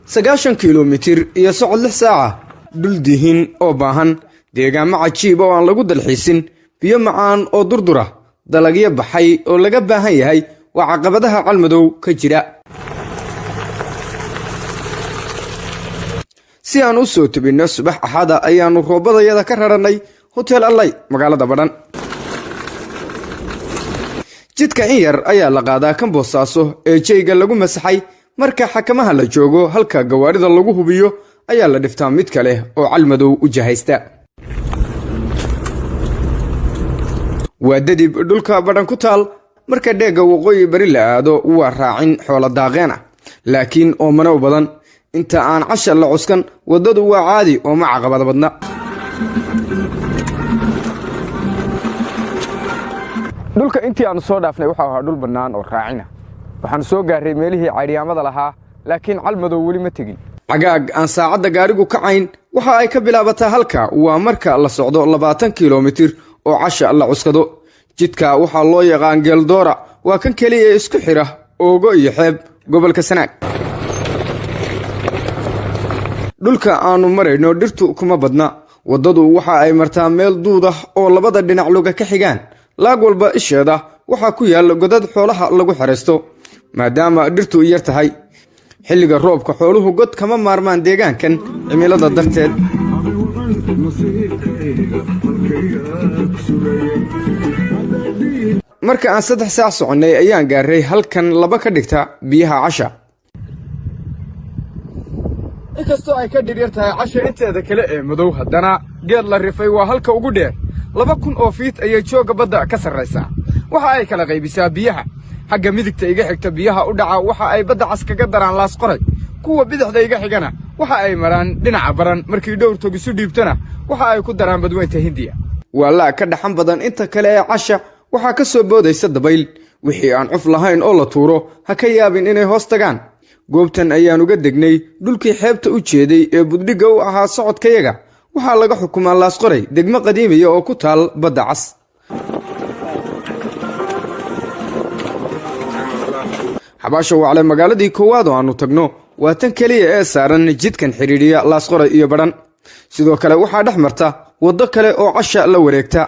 90 kilomitir iyo socod 6 saaca, dhul dihin oo baahan, deegaamo cajiiba oo aan lagu dalxiisin, biyo macaan oo durdura, dalagyo baxay oo laga baahan yahay, waa caqabadaha Calmadow ka jira. Si aan u soo tebinno subax Axada ayaannu roobadayada ka rarannay Hotel Allay, magaalada Badhan. Jidka in yar ayaa la qaadaa kan Boosaaso ee jeyga lagu masaxay. Marka xakamaha la joogo, halka gawaarida lagu hubiyo, ayaa la dhiftaa mid kale oo Calmadow u jahaysta. Waa dadib dhulka Badhan ku taal. Marka dheegga waqooyi bari la aado, waa raacin xoolo daaqeen ah, laakiin oomana u badan. Inta aan cashar la cuskan, waddadu waa caadi oo ma caqabad badna. Dhulka intii aanu soo dhaafnay waxau ahaa dhul bannaan oo raacina. Waxaanu soo gaarray meelihii caydhiyaamada lahaa, laakiin Calmadow weli ma tegin. Cagaag aan saacadda gaarigu kacayn waxa ay ka bilaabataa halka waa marka la socdo 20 kilomitir oo casha la cuskado. Jidka waxaa loo yaqaan Geeldoora. Waa kan keliya ee isku xidha Oogo iyo xeeb gobolka Sanaag. Dhulka aanu marayno dhirtu kuma badna. Waddadu waxa ay martaa meel duud ah oo labada dhinac luga ka xigaan. Laag walba isheeda waxaa ku yaal godad xoolaha lagu xeraysto, maadaama dhirtu yar tahay. Xilliga roobka xooluhu god kama maarmaan deegaankan cimilada darteed. Marka aan 3 saac soconnay ayaan gaarray halkan laba ka dhigta biyaha Casha. Inkastoo ay ka dhiryar tahay Casha inteeda kale ee madow, haddana geed la rifay waa halka ugu dheer. 2000 oo fiit ayay joogga badda ka sarraysaa. Waxa ay kala qaybisaa biyaha. Xagga midigta iga xigta biyaha u dhaca waxa ay Badda Cas kaga daraan Laas Qoray. Kuwa bidixda iga xigana waxa ay maraan dhinaca Baran. Markii dhowr tog isu dhiibtana, waxa ay ku daraan Badweynta Hindiya. Waa laa ka dhaxan badan inta kale ee Casha. Waxaa ka soo boodaysa dabayl. Wixii aan cuf lahayn oo la tuuro, ha ka yaabin inay hoos tagaan. Goobtan ayaan uga degnay dhulkii xeebta u jeeday ee buddhigga u ahaa socodkayaga. Waxaa laga xukumaa Laasqoray, degmo qadiimiya oo ku taal Badda Cas. Xabaasha Wacle, magaaladii koowaad oo aannu tagno, waa tan keliya ee saaran jidkan xidhiidhiya Laasqoray iyo Badhan. Sidoo kale waxaa dhex marta waddo kale oo Casha la wareegta.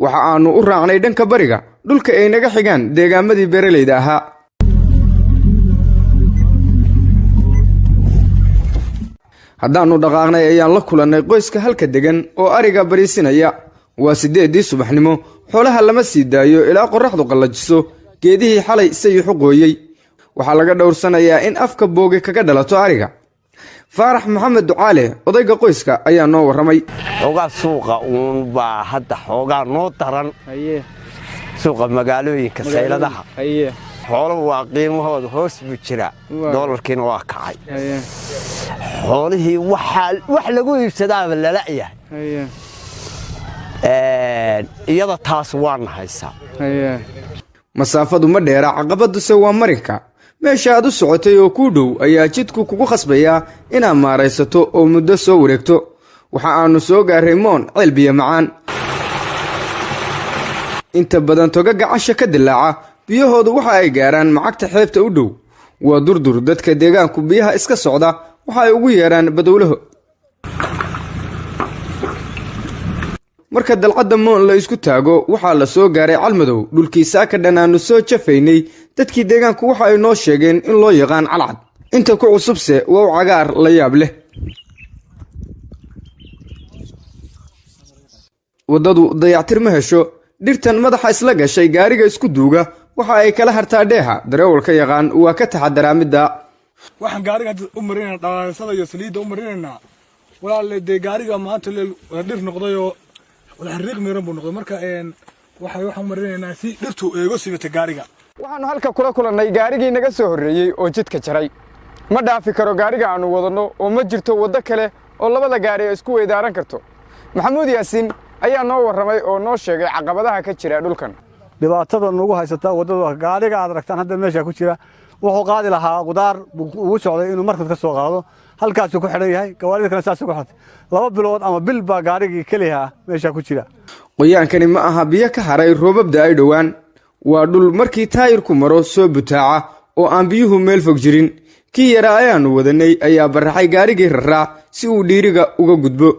Waxa aannu u raacnay dhanka bariga, dhulka ay naga xigaan deegaamadii beeralayda ahaa. Haddaannu dhaqaaqnay ayaan la kulannay qoyska halka degan oo ariga bariisinaya. Waa 8dii subaxnimo. Xoolaha lama sii daayo ilaa qorraxdu qallajiso geedihii xalay sayixu qooyey. Waxaa laga dhowrsanayaa in afka booge kaga dhalato ariga. Faarax Maxamed Ducaale, odayga qoyska, ayaa noo warramay. Xoogaa suuqa uun baa hadda xoogaa noo daran, suuqa magaalooyinka, sayladaha xooluhu waa qiimahooda hoos buu jiraa, doolarkiina waa kacay. Xoolihii wax lagu iibsadaaba lala'yahay. Iyada taas waana haysaa. Masaafadu ma dheera, caqabaduse waa marinka. Meesha aad u socotay oo kuu dhow ayaa jidku kugu khasbayaa inaad maaraysato oo muddo soo wareegto. Waxa aannu soo gaarray Moon, ceel biyo macaan. Inta badan togaga Casha ka dilaaca biyahoodu waxa ay gaaraan macagta xeebta u dhow. Waa durdur. Dadka deegaanku biyaha iska socda waxa ay ugu yeedhaan badowlaho. Marka dalcadda Moon la isku taago, waxaa la soo gaaray Calmadow, dhulkii saaka dhan aannu soo jafaynay. Dadkii deegaanku waxa ay noo sheegeen in loo yaqaan Calcad. Inta ku cusubse wow cagaar la yaab leh. Waddadu dayactir ma hesho. Dhirtan madaxa isla gashay gaariga isku duuga waxa ay kala hartaa dheeha. Dareewalka yaqaan waa ka taxadaraa midda. Waxaan gaariga hadda u marinaynaa dhalaalisada iyo saliidda u marinaynaa, walaalle. Dee gaariga maanta wada dhir noqdayoo wada xariiq miran buu noqday. Marka waxaan u marinaynaa si dhirtu eego sibata gaariga. Waxaannu halka kula kulannay gaarigii naga soo horreeyey oo jidka jaray. Ma dhaafi karo gaariga aannu wadanno, oo ma jirto waddo kale oo labada gaari ay isku weydaaran karto. Maxamuud Yaasiin ayaa noo warramay oo noo sheegay caqabadaha ka jira dhulkan. Dhibaatada nagu haysataa waddada, gaariga aad aragtaan hadda meesha ku jira wuxuu qaadi lahaa qudaar buu ugu socday inuu markad ka soo qaado. Halkaasuu ku xidhan yahay, gawaarida kale saasuu ku xidhan. 2 bilood ama bil baa gaarigii keliha meesha ku jira. Qoyaankani ma aha biyo ka haray roobabda ay dhowaan. Waa dhul markii taayirku maro soo butaaca. oo aan biyuhu meel fog jirin. Kii yaraa ayaannu wadanay ayaa baraxay gaarigii raraa si uu dhiiriga uga gudbo.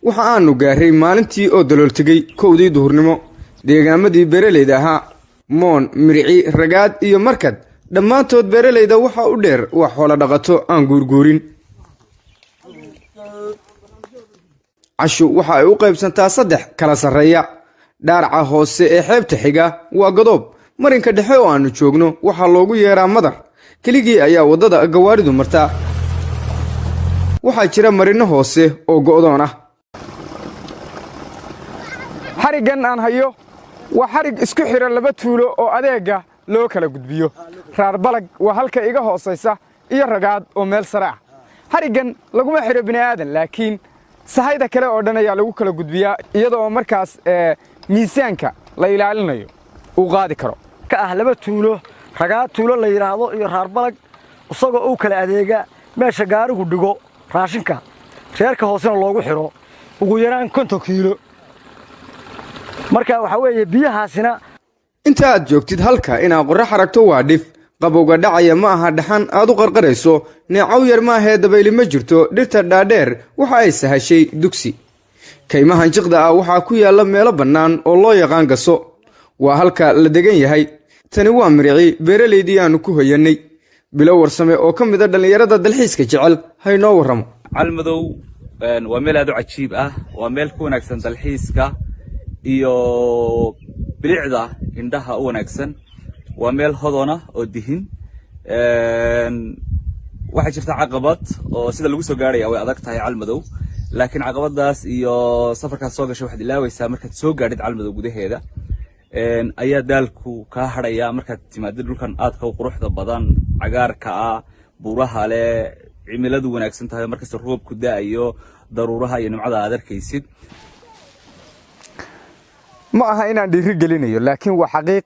Waxa aanu gaarray maalintii oo dalooltegey 1dii duhurnimo. Deegaamadii beeralayda ahaa, Moon, Mirci, Ragaad iyo Markad, dhammaantood beeralayda waxa u dheer waa xoolo dhaqato aan guurguurin. Cashu waxa ay u qaybsantaa saddex kala sarreeya. Dhaaraca hoose ee xeebta xiga waa Godoob. Marinka dhexe oo aannu joogno waxaa loogu yeeraa Madar. Keligii ayaa waddada gawaaridu martaa. Waxaa jira marinno hoose oo go'doon ah. Xariggan aan hayo waa xarig isku xidha laba tuulo oo adeegga loo kala gudbiyo. Raar Balag waa halka iga hoosaysa iyo Ragaad oo meel sare ah. Xariggan laguma xidho bini'aadan, laakiin sahayda kale oo dhan ayaa lagu kala gudbiyaa, iyadoo markaas miisaanka la ilaalinayo uu qaadi karo. Ka ah laba tuulo, Ragaad tuulo la yidhaahdo iyo Raarbalag, isagoo u kala adeega meesha gaarigu dhigo raashinka reerka hoosena loogu xidho ugu yaraan 50 kiilo. Marka waxaa weeye biyahaasina. Inta aad joogtid halka inaad qorrax aragto waa dhif. Qabowga dhacaya ma aha dhaxan aad u qarqarayso. Neecow yar maahee dabayli ma jirto. Dhirta dhaadheer waxa ay sahashay dugsi. Kaymahan jiqda ah waxaa ku yaalla meelo bannaan oo loo yaqaan gaso. Waa halka la degan yahay. Tani waa Mirici, beeralaydii aanu ku hoyannay. Bilo Warsame oo ka mid a dhallinyarada dalxiiska jecel haynoo warramo. Calmadow waa meel aad u cajiib ah. Waa meel ku wanaagsan dalxiiska iyo bilicda indhaha u wanaagsan. Waa meel hodona oo dihin. Waxaa jirta caqabad oo sida lagu soo gaarhaya way adag tahay Calmadow, laakiin caqabadaas iyo safarkaad soo gashay waxaad ilaawaysaa markaad soo gaadhid Calmadow gudaheeda. Ayaa daalku kaa hadhaya markaad timaadid dhulkan aadka u quruxda badan, cagaarka ah, buuraha leh, cimiladu wanaagsan tahay, markasta roobku da'ayo, daruuraha iyo nimcada aad arkaysid. Ma aha inaan dhiiri gelinayo, laakiin waa xaqiiq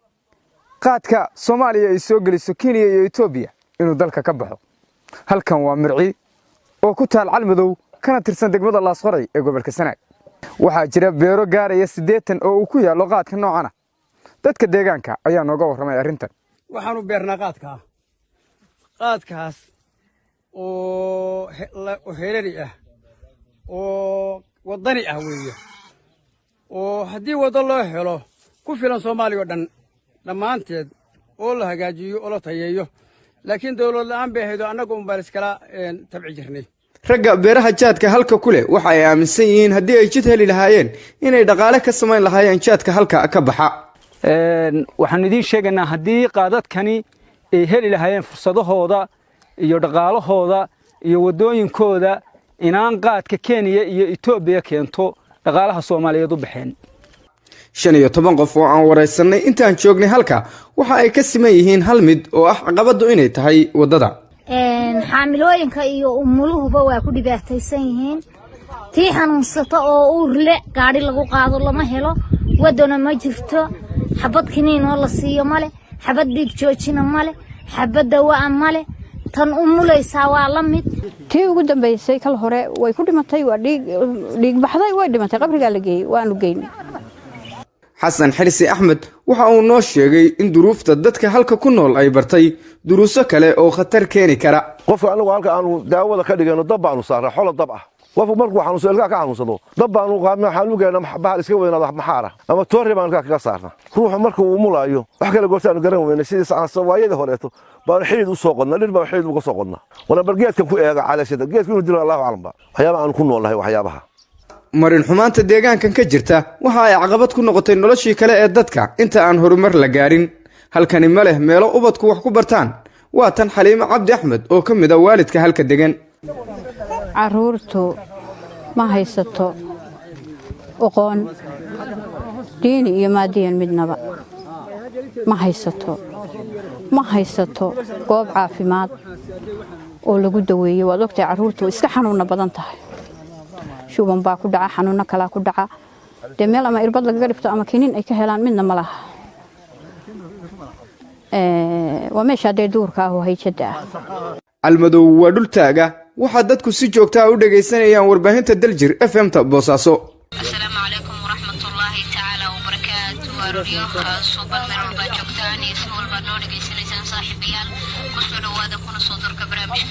qaadka Soomaaliya ay soo geliso Kenya iyo Etoobiya inuu dalka ka baxo. Halkan waa Mirci oo ku taal Calmadow, kana tirsan degmada Laasqoray ee gobolka Sanaag. Waxaa jira beero gaaraya 80 oo uu ku yaallo qaadka noocan ah. Dadka deegaanka ayaa nooga warramay arrintan. Waxaanu beernaa qaadkaa, qaadkaas oo herari ah oo waddani ah weeye, oo haddii waddo loo helo ku filan Soomaaliya oo dhan dhammaanteed, oo la hagaajiyo oo la tayeeyo. Laakiin dawlad la'aan bay ahayd oo annagu un baan iskala tabci jirnay. Ragga beeraha jaadka halka ku leh waxa ay aaminsan yihiin haddii ay jid heli lahaayeen inay dhaqaale ka samayn lahaayeen jaadka halka ka baxa. Waxaanu idiin sheegaynaa, haddii qaadadkani ay heli lahaayeen fursadahooda iyo dhaqaalahooda iyo waddooyinkooda, inaan qaadka Kenya iyo Etoobiya keento dhaqaalaha Soomaaliyeed u baxeen. 15 qof oo aan waraysannay intaan joognay halka waxa ay ka siman yihiin hal mid oo ah caqabaddu inay tahay waddada. Xaamilooyinka iyo umuluhuba waa ku dhibaataysan yihiin. Tii xanuunsato oo uurle gaadhi lagu qaado lama helo, waddona ma jirto. Xabad kiniin oo la siiyo male, xabad dhiig joojina male, xabad dawaa male. Tan umulaysaa waa la mid. Tii ugu dambaysay kal hore way ku dhimatay, waa dhiig dhiig baxday, way dhimatay, qabrigaa la geeyey, waanu geynay. Xasan Xirsi Axmed waxa uu noo sheegay in duruufta dadka halka ku nool ay bartay duruuso kale oo khatar keeni kara. Qofka anagu halka aanu daawada ka dhigano, dab baanu saarnaa, xoolo dab ah. Qofku markuu xanuunsado, ilkaha ka xanuunsado, dab baanu waxaan u geynaa bahal iska weynaada, maxaara ama toorri baanu ilkaha kaga saarnaa. Ruuxu marka uu umulaayo, wax kale goortaanu garan weyna, sidii waayadii horeeto baanu xidid u soo qodnaa, dhir baanu xidid uga soo qodnaa. Wana bal geedkan ku eega caleeshada, geedku inuu dilo Allahu aclam ba. Waxyaabaha aanu ku noolnahay waxyaabaha. Marin xumaanta deegaankan ka jirta waxa ay caqabad ku noqotay noloshii kale ee dadka inta aan horumar la gaarin. Halkani ma leh meelo ubadku wax ku bartaan. Waa tan Xaliimo Cabdi Axmed oo ka mid a waalidka halka degan. Caruurtu ma haysato aqoon diini iyo maadiyan midnaba ma haysato. Ma haysato goob caafimaad oo lagu daweeyo. Waad ogtahay, carruurtu way iska xanuunna badan tahay. Shuban baa ku dhaca, xanuunno kalaa ku dhaca. Dee meel ama irbad lagaga dhifto ama kiniin ay ka helaan midna ma laha. Waa meeshaa dee duurka ah oo hayjada ah. Calmadow waa dhul taaga. Waxaa dadku si joogtaa u dhegaysanayaan warbaahinta Daljir FM-ta Boosaaso. Asalaamu calaykum waraxmatullaahi tacaala wabarakaatu. Arooryo suuban, meel walbaad joogtaan iyo si walbaad noo dhegaysanaysaan, saaxiibayaal, kusoo dhawaada.